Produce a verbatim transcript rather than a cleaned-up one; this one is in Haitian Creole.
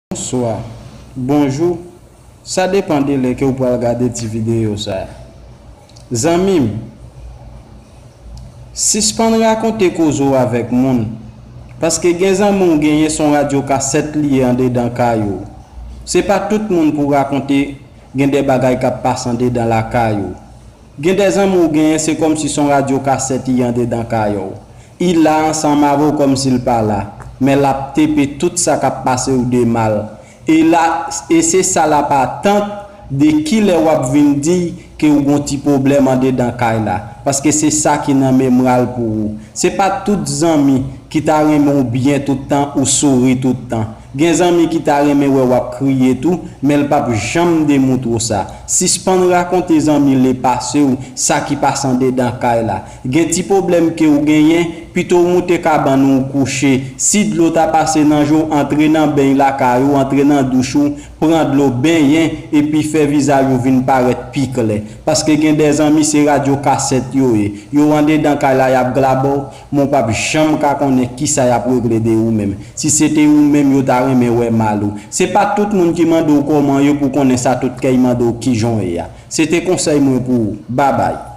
Bonswa, bonjou, sa depann de lè ke w pral gade ti videyo sa. Zanmi m, sispann rakonte koze w avèk moun, paske gen zanmi w genyen se yon radyo kasèt li ye andedan kay ou. Se pa tout moun pou rakonte gen de bagay k ap pase andedan lakay ou. Gen de zanmi w genyen se kòmsi se yon radyo kasèt li ye andedan kay ou. Li la ansanm avè w kòmsi l pa la, men l ap tepe tout sa k ap pase w de mal. E la, e se sa l ap atann de kilè w ap vin di ke w gon ti pwoblèm andedan kay la, paske se sa ki nan memwa l pou ou. Se pa tout zanmi ki ta renmen w byen tout tan, ou souri tout tan. Gen zanmi ki ta renmen wè w ap kriye tou, men l p ap janm demoutre w sa. Sispann rakonte zanmi lepase w sa ki pase andedan kay la. Gen ti pwoblèm ke w genyen, pito w moute kabann ou kouche. Si dlo ta pase nan je w, antre nan beny lakay ou, antre nan douch ou, pran dlo, benyen, epi fè vizaj ou vin parèt pi klè. Paske gen de zanmi se radyo kasèt yo ye. Yo andedan kay la, y ap glabè w, men w p ap janm ka konnen kisa y ap regle de ou menm. Si se te ou menm, yo ta renmen wè mal ou. Se pa tout moun ki mande w kòman ye pou konnen sa tout kè y mande w kijan w ye a. Se te konsèy mwen pou ou. Babay.